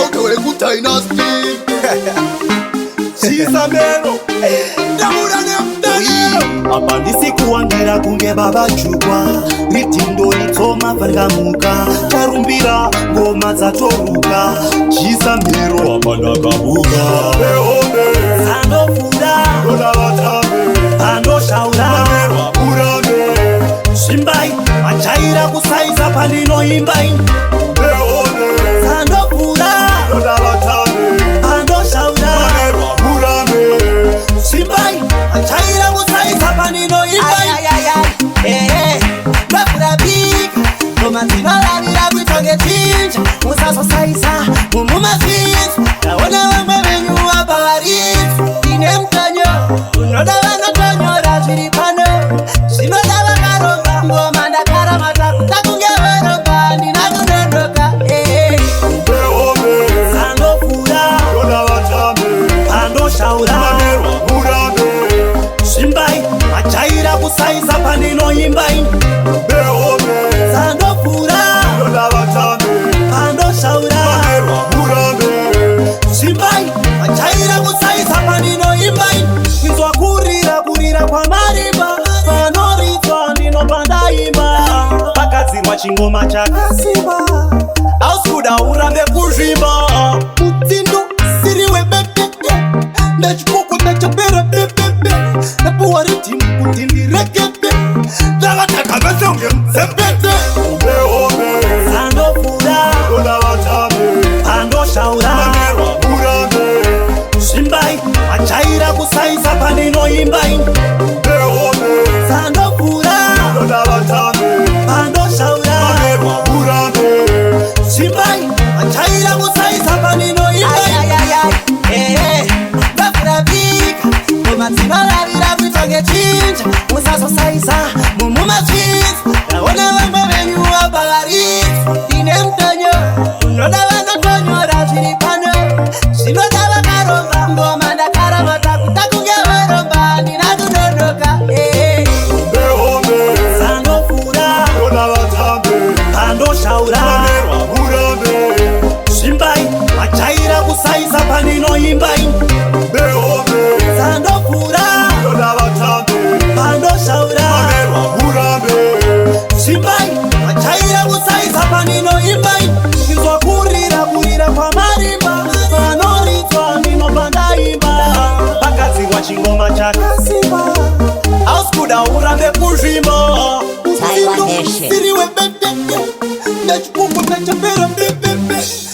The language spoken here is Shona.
Mauto ekudynasty. Chisamero Ndamura nemdanero. Apa ndisikuwangira kunge baba jukwa, ritindo ritsoma farikamuka, charumbira ngoma dzatoruka, chisamero apa ndakabuka. Ehombe. Andofura. Toda vatambe. Andoshaura. Mamerwa urambe. Zvimbai vachaira kusaisa pandinoimba ini. Ehombe. Andofura. Toda vatambe. Andoshaura. Mamerwa urambe. Zvimbai vachaira kusaisa pandinoimba ini. Ndafurapika ngoma dzinoravira kuita ngechinja, musazosaisa mumumazvinzwa. Ndaona vamwe venyu vapavaritswa. Ine mutonyo unoda vanotonyora zviri pano, zvinoda vakaromba. Ngoma ndakaramata kuta kunge voromba, ndina kunonoka eh. Ehombe. Andofura. Toda vatambe. Andoshaura. Mamerwa urambe. Zvimbai vachaira kusaisa pandinoimba ini. Ehombe. Andofura. Toda vatambe. Andoshaura. Mamerwa urambe. Zvimbai vachaira kusaisa pandinoimba ini. Inzwa kurira kurira kwamarimba panoridzwa, ndinobva ndaimba. Pagadzirwa chingoma chakasimba, hausi urambe kuzvimba. Mutsindo siri webebebe, ndachipoko ndachapera bebebe, ndapuwa ridhimu kuti ndirekete, ndakataka vese kunge mudzembete. Ehombe. Andofura. Toda vatambe. Andoshaura. Mamerwa urambe. Zvimbai vachaira kusaisa pandinoimba ini. Ehombe. Andofura. Toda vatambe. Andoshaura. Mamerwa urambe. Zvimbai vachaira kusaisa pandinoimba ini. Ndafurapika ngoma dzinoravira kuita ngechinja, musazosaisa mumumazvinzwa. Ndaona vamwe venyu vapavaritswa. Ine mutonyo unoda vanotonyora zviri pano, zvinoda vakaromba. Ngoma ndakaramata kuta kunge voromba, ndina kunonoka eh. Ehombe. Andofura. Toda vatambe. Andoshaura. Mamerwa urambe. Zvimbai vachaira kusaisa pandinoimba ini. Ehombe. Andofura. Toda vatambe. Andoshaura. Mamerwa urambe. Zvimbai vachaira kusaisa pandinoimba ini. Inzwa kurira kurira kwamarimba panoridzwa, ndinobva ndaimba. Pagadzirwa chingoma chakasimba, hausi kuda urambe kuzvimba. Mutsindo siri webebebe, ndachipoko ndachapera bebebe.